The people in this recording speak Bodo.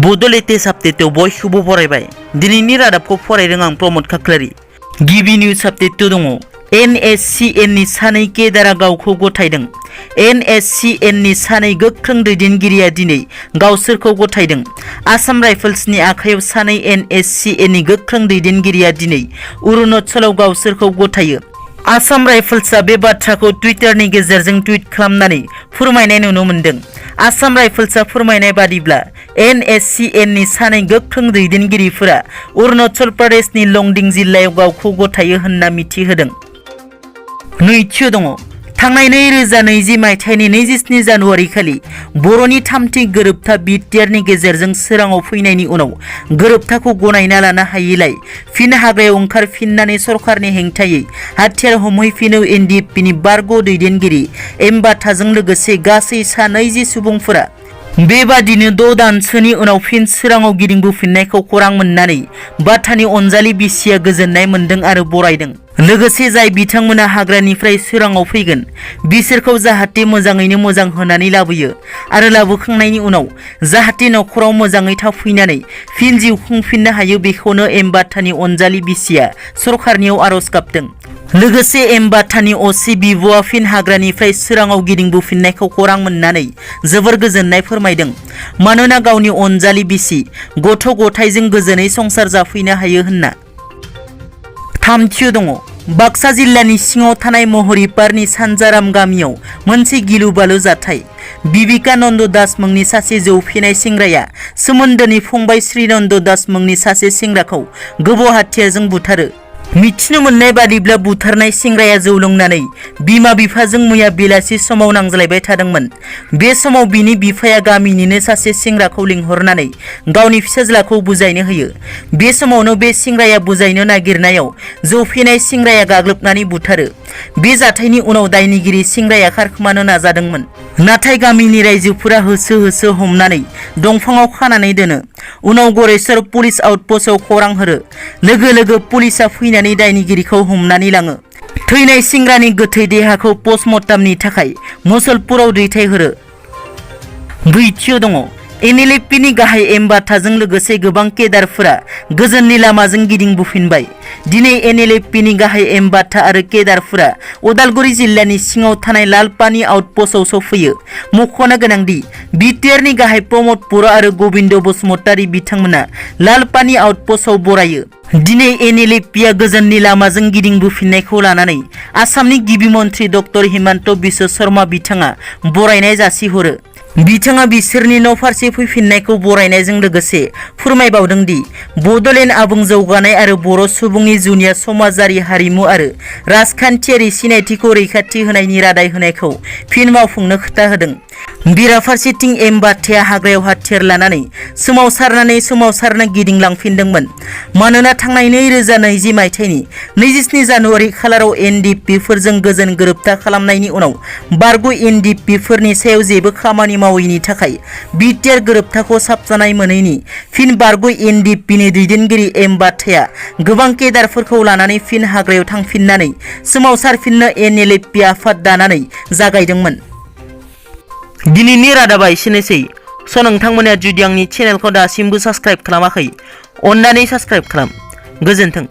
Bodo latest update बयखौबो बरायबाय दिनैनि रादाबखौ फरायदों आं प्रमोद खाख्लारि गिबि निउज आपडेट दङ NSCN नि सानै केदारा गावखौ गथायदों NSCN नि सानै गोख्रों दैदेनगिरिया दिनै गावसोरखौ गथायदों आसाम राइफल्सनि आखायाव सानै NSCN नि गोख्रों दैदेनगिरिया दिनै अरुणाचलाव गावसोरखौ गथायो आसाम राइफल्सआ बे बाथ्राखौ टुइटारनि गेजेरजों टुइट खालामनानै फोरमायनाय नुनो मोन्दों आसाम राइफल्सआ फोरमायनाय बादिब्ला NSCN नि सानै गोख्रों दैदेनगिरिफोरा अरुणाचल प्रदेशनि लंडिं जिल्लायाव गावखौ गथायो होनना मिथिहोदों नैथियाव दङ थांनाय 2020 मायथाइनि 27 जानुवारि खालि बर'नि थामथि गोरोबथा बिटिआरनि गेजेरजों सोराङाव फैनायनि उनाव गोरोबथाखौ गनायना लानो हायैलाय फिन हाग्रायाव ओंखारफिननानै सरकारनि हेंथायै हाथियार हमहैफिनो NLFB नि बारग' दैदेनगिरि बाथाजों लोगोसे गासै सा 20 सुबुंफोरा बेबादिनो 6 दानसोनि उनाव फिन सोराङाव गिदिंबोफिननायखौ खौरां मोननानै बाथानि अनजालि बिसिया गोजोननाय मोन्दों आरो बरायदों लोगोसे जाय बिथांमोना हाग्रानिफ्राय सोराङाव फैगोन बिसोरखौ जाहाथे मोजाङैनो मोजां होनानै लाबोयो आरो लाबोखांनायनि उनाव जाहाथे नखराव मोजाङै थाफैनानै फिन जिउ खुंफिननो हायो बेखौनो बाथानि अनजालि बिसिया सरकारनियाव आरज गाबदों लोगोसे बाथानि असि बिब'आ फिन हाग्रानिफ्राय सोराङाव गिदिंबोफिननायखौ खौरां मोननानै जोबोर गोजोननाय फोरमायदों मानोना गावनि अनजालि बिसि गथ' गथायजों गोजोनै संसार जाफैनो हायो होनना थामथियाव दङ बाक्सा जिल्लानि सिङाव थानाय महरिपारनि सानजाराम गामियाव मोनसे गिलु-बालु जाथाय बिबिकानन्द दास मुंनि सासे जौफेनाय सेंग्राया सोमोन्दोनि फंबाय श्रीनन्द दास मुंनि सासे सेंग्राखौ गोबौ हाथियारजों बुथारो मिथिनो मोननाय बादिब्ला बुथारनाय सेंग्राया जौ लोंनानै बिमा-बिफाजों मैया बेलासि समाव नांज्लायबाय थादोंमोन बे समाव बिनि बिफाया गामिनिनो सासे सेंग्राखौ लिंहरनानै गावनि फिसाज्लाखौ बुजायनो होयो बे समावनो बे सेंग्राया बुजायनो नागिरनायाव जौफेनाय सेंग्राया गाग्लोबनानै बुथारो बे जाथायनि उनाव दायनिगिरि सेंग्राया खारखोमानो नाजादोंमोन नाथाय गामिनि रायजोफोरा होसो होसो हमनानै दंफाङाव खानानै दोनो उनाव गरेस्वर पुलिस आउटपोस्टआव खौरां हरो लोगो लोगो पुलिसआ फैनानै दायनिगिरिखौ हमनानै लाङो थैनाय सेंग्रानि गोथै देहाखौ पस्टमर्टमनि थाखाय मुसलपुराव दैथायहरो ब्रैथियाव दङ NLFB नि गाहाय बाथाजों लोगोसे गोबां केदारफोरा गोजोननि लामाजों गिदिंबोफिनबाय दिनै NLFB नि गाहाय बाथा आरो केदारफोरा उदालगुरि जिल्लानि सिङाव थानाय लालपानि आउटपोस्टआव सफैयो मख'नो गोनांदि बिटिआरनि गाहाय प्रमोद बर' आरो गबिन्द बसुमतारी बिथांमोना लालपानि आउटपोस्टआव बरायो दिनै NLFB आ गोजोननि लामाजों गिदिंबोफिननायखौ लानानै आसामनि गिबि मन्त्रि डक्टर हिमन्त बिश्व शर्मा बिथाङा बरायनाय जासिहरो बिथाङा बिसोरनि न' फारसे फैफिननायखौ बरायनायजों लोगोसे फोरमायबावदों दि बड'लेण्ड आबुं जौगानाय आरो बर' सुबुंनि जुनिया समाजारि हारिमु आरो राजखान्थियारि सिनायथिखौ रैखाथि होनायनि रादाय होनायखौ फिन मावफुंनो खोथा होदों बेराफारसेथिं बाथाया हाग्रायाव हाथियार लानानै सोमावसारनो गिदिंलांफिनदोंमोन मानोना थांनाय 2020 मायथाइनि 27 जानुवारि खालाराव NLFB फोरजों गोजोन गोरोबथा खालामनायनि उनाव बारग' NLFB फोरनि सायाव जेबो खामानि मावैनि थाखाय बिटिआर गोरोबथाखौ साबजानाय मोनैनि फिन बारग' NLFB नि दैदेनगिरि बाथाया गोबां केदारफोरखौ लानानै फिन हाग्रायाव थांफिननानै सोमावसारफिननो NLFB आफाद दानानै जागायदोंमोन दिनैनि रादाबा एसेनोसै नोंथांमोना जुदि आंनि चेनेलखौ दासिमबो साबस्क्राइब खालामाखै अन्नानै साबस्क्राइब खालाम गोजोन्थों।